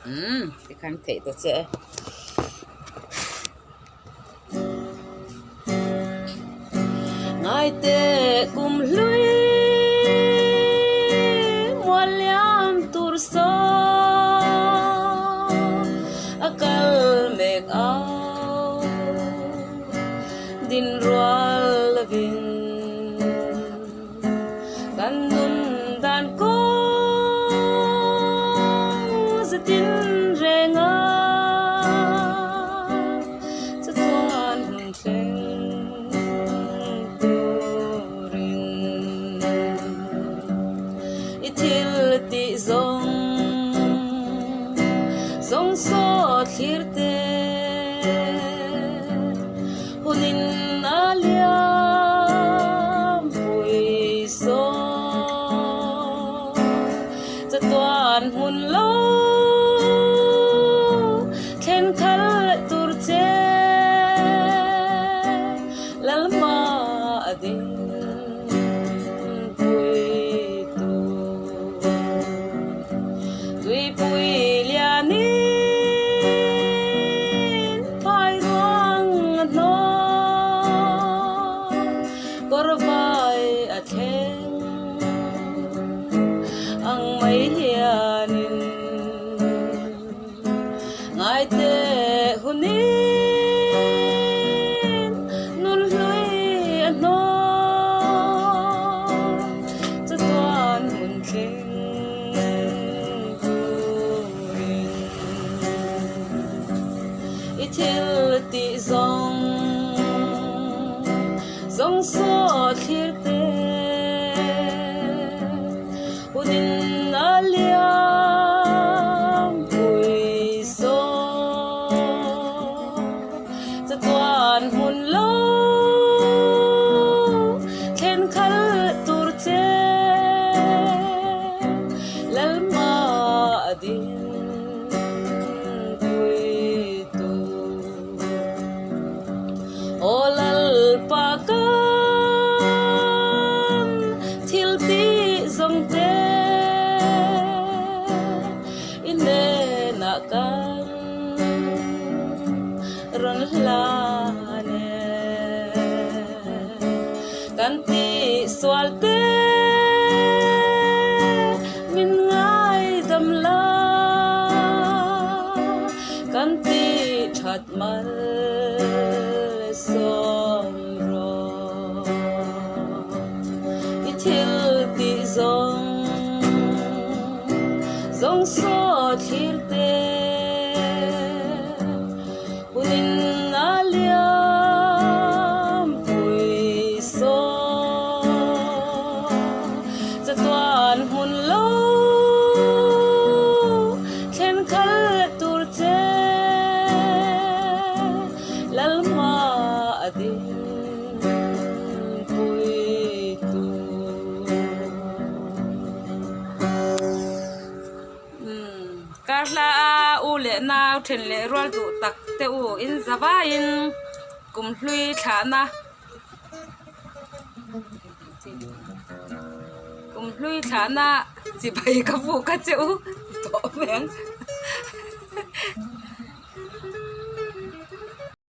Umm tikhan theih ta che e. Ngaite kum hlui mual liam tur saw a kal mek au din rual lovin kan nun dan kawng zatin reng a chatuan hun thleng turin i thil tih zawng zawng saw thlir te hunin a liam pui saw chatuan hmun lo thlen khalh tur che Lalma a ding pui tur tuipui lianin phai ruang a hnawh kawr vai a thleng ang mai hianin ngaite hunin nun hlui a hnawh chatuan hmun thleng turin i thil tih zawng zawng saw thlir te hunin a liam pui saw chatuan hmun lo thlen khalh tur che Lalma a ding pui tur. Aw Lalpa kan thil tih zawng te i hnenah kan rawn hlan e. Kan tih sual te min ngaidam la, kan tih that mal sawm rawh. I thil tih zawng zawng saw thlir te. Hunin a liam pui saw chatuan hmun lo thlen khalh tur che Lalma a ding pui tur. Kar hla a u leh nau then leh rual duh tak te u in za vaiin kum hlui thlahna kum hlui thlahna chibai ka buk a che u tawh mai ang.